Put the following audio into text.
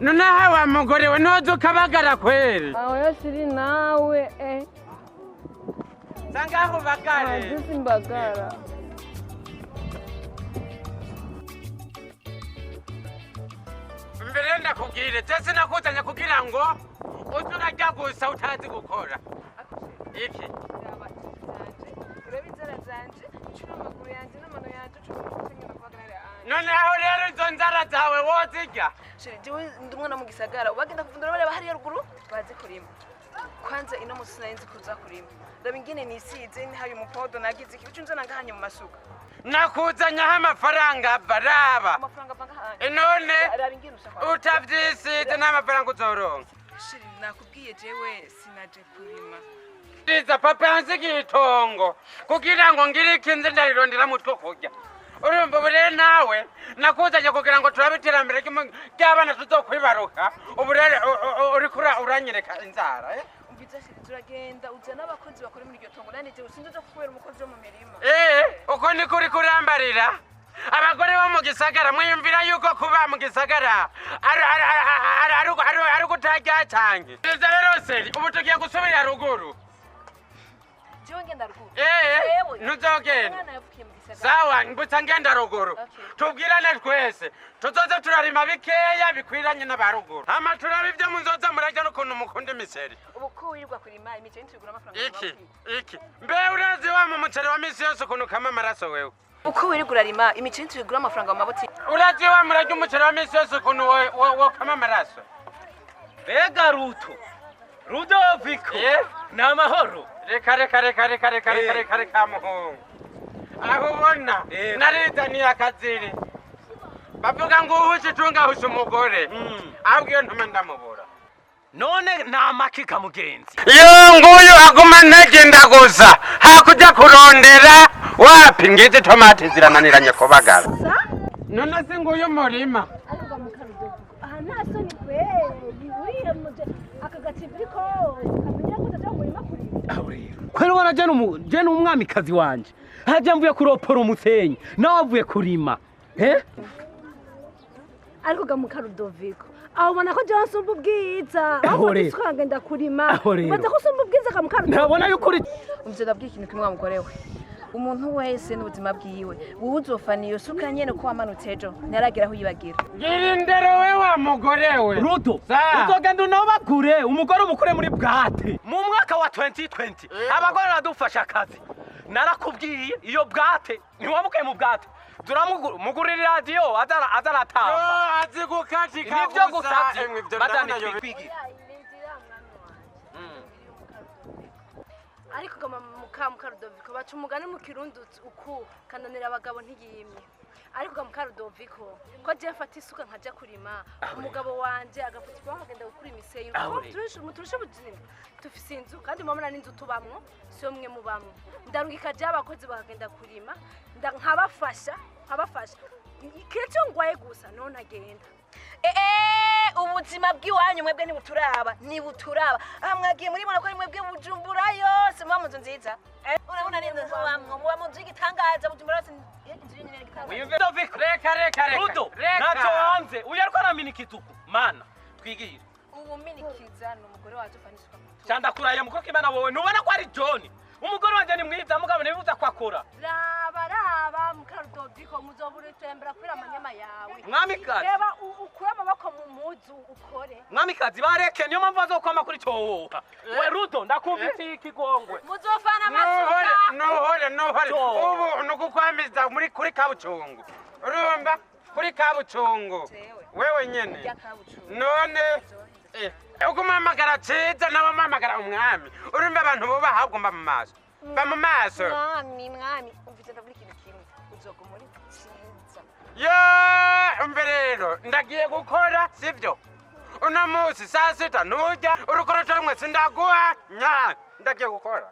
Noneho wa mugore we ntuzi ukabagara kweri. Aho yashiri nawe Sangaho bagare. Azizi mbagara. Mbere ndakubwire je sinakuzanye kugira ngo uze urarya gusa utazi gukora. Iki? Uraba inzara zanje, ucura amaguru yanje n'amano yanje, ucura ngenda kubagarira anje. Noneho rero izo nzara zawe wozirya. Chéri, jewe ndi umwana mu gisagara, ubagenda kuvundura bareba hariya ruguru baze kurima. Kwanza ino musi sinari nzi kuza kurima. Raba ingene nisize, nhaye umupodo nagize iki, uca unzana ngahanye mu masuka. Nakuzanyaho amafaranga ava raba. Amafaranga ava ngahanye. None Raba ingene ushaka. utavyisize n'amafaranga uzoronka. Chéri, nakubwiye jewe sinaje kurima. Riza papa yansigiye itongo kugira ngo ngire ikinze ndarirondera mutwo kurya. Urumva ubu rero nawe nakuzanye kugira ngo turabe iterambere ry'abana tuzokwibaruka. Ubu rero uriko uranyereka inzara. Umviza chéri, turagenda uzana abakozi bakora muri iryo tongo, nanje jewe sinzi uza kukubera umukozi wo mu mirima. Uko niko uriko urambarira. Abagore bo mu gisagara mwiyumvira yuko kuba mu gisagara ari ukutarya canke. Riza rero seri ubu tugiye gusubira ruguru. Jewe ngenda ruguru. Ntuzogenda. Umwana yavukiye mu gisagara. Sawa, mbutsa ngenda ruguru. Tubwirane twese. Tuzoze turarima bikeya bikwiranye n'abaruguru. Hama turabe ivyo muzoza murarya n'ukuntu mukunda imiceri. Ubu ko wirirwa kurima imiceri ntitugura amafaranga. Iki, iki. Mbe urazi wa mu muceri wa misi yose ukuntu ukama amaraso wewe. Uko wirirwa urarima imiceri ntitugura amafaranga mu mabutiki. Urazi wa murarya umuceri wa misi yose ukuntu wokama amaraso. Mbega Ruto. Rudoviko. Ni amahoro. Reka reka reka reka reka reka reka reka muhungu. Aho ubona narizaniye akaziri. Bavuga ngo uhushe itunga ahushe umugore. Ahubwo iyo ntuma ndamubura. None namakika mugenzi. Iyo nguyu aguma ntagenda gusa hakuja kurondera wapi ngizi tomati zirananiranye kubagara. None se nguyu murima. Ariko mukarudo. Aha nta soni kweli uriya muje aka gacimbiri kose kamenya ko utaja mu murima kurima. Kweri ubona je n'umwamikazi wanje. Haje mvuye kuropora umusenyi nawe avuye kurima. Ariko ga mukarudoviko. Aho ubona ko jewe nsumba ubwiza. Aho rero. Aho ngenda kurima. Aho rero. Ubaza ko usumba ubwiza ga mukarudoviko. Ntabona yuko uri Umvise ndabwiye ikintu kimwe wa mugore we. Umuntu wese n'ubuzima bwiwe. Wowe uzofana iyo suka nyene ko wamanutse ejo ntaragera aho uyibagira. Gira indero we wa mugore we. Ruto, uzogenda unobagure umugore umukure muri bwate. Mu mwaka wa 2020 abagore baradufasha akazi. Narakubwiye iyo bwate ntiwamukuye mu bwate. Turamugurira radio azaratamba. Azi gukatika nivyo gusavye. Madame twigire. Ariko gama mukarudoviko baca umugani mu Kirundi uku kananira abagabo ntiyimye. Ariko gama mukarudoviko ko je mfata isuka nkaja kurima umugabo wanje agafata ipombo akagenda gukura imisenyi. Muturushe ubuzima. Tufise inzu kandi murabona n'inzu tubamwo siyo mwe mubamwo. Ndarungika je abakozi bakagenda kurima nkabafasha. Kiretse ngwaye gusa none ntagenda. Ubuzima bw'iwanyu mwebwe ntibuturaba, ntibuturaba. Aha mwagiye muribona ko ari mwebwe Bujumbura yose muba mu nzu nziza. Urabona n'inzu mubamwo, muba mu nzu y'igitangaza, Bujumbura yose inzu yonyine y'igitangaza. Reka reka reka. Ruto, ntacyo wanze. Uyu ariko araminika ituku. Mana, twigire. Ubu minikiza ni umugore wacu ufana isuka mu rutugu. Candakuraye mukuru k'Imana wowe ntubona ko ari John. Umugore wanje ni mwiza mugabo ntibibuza ko akora. Raba raba mukarudoviko muzobura itembera kubera amanyama yawe. Mwamikazi. Reba ukure amaboko mu muzu ukore. Mwamikazi bareke niyo mpamvu bazokwama kuri cohoha. We Ruto ndakumvise ikigongwe. Muzofana amasuka. Nuhore nuhore. Ubu nukukwamiza muri kuri kabucungu. Urumva kuri kabucungu. Wewe nyene. None ugumamagara ciza nawe mamagara umwami. Urumva abantu bubaha ugomba mu maso. Ba mu maso. Mwami mwami umvise ndavuga ikintu kimwe. Uzoguma uri ciza. Yo umve rero ndagiye gukora sivyo. Uno munsi saa sita nturya urukoroto rumwe sindaguha nya ndagiye gukora.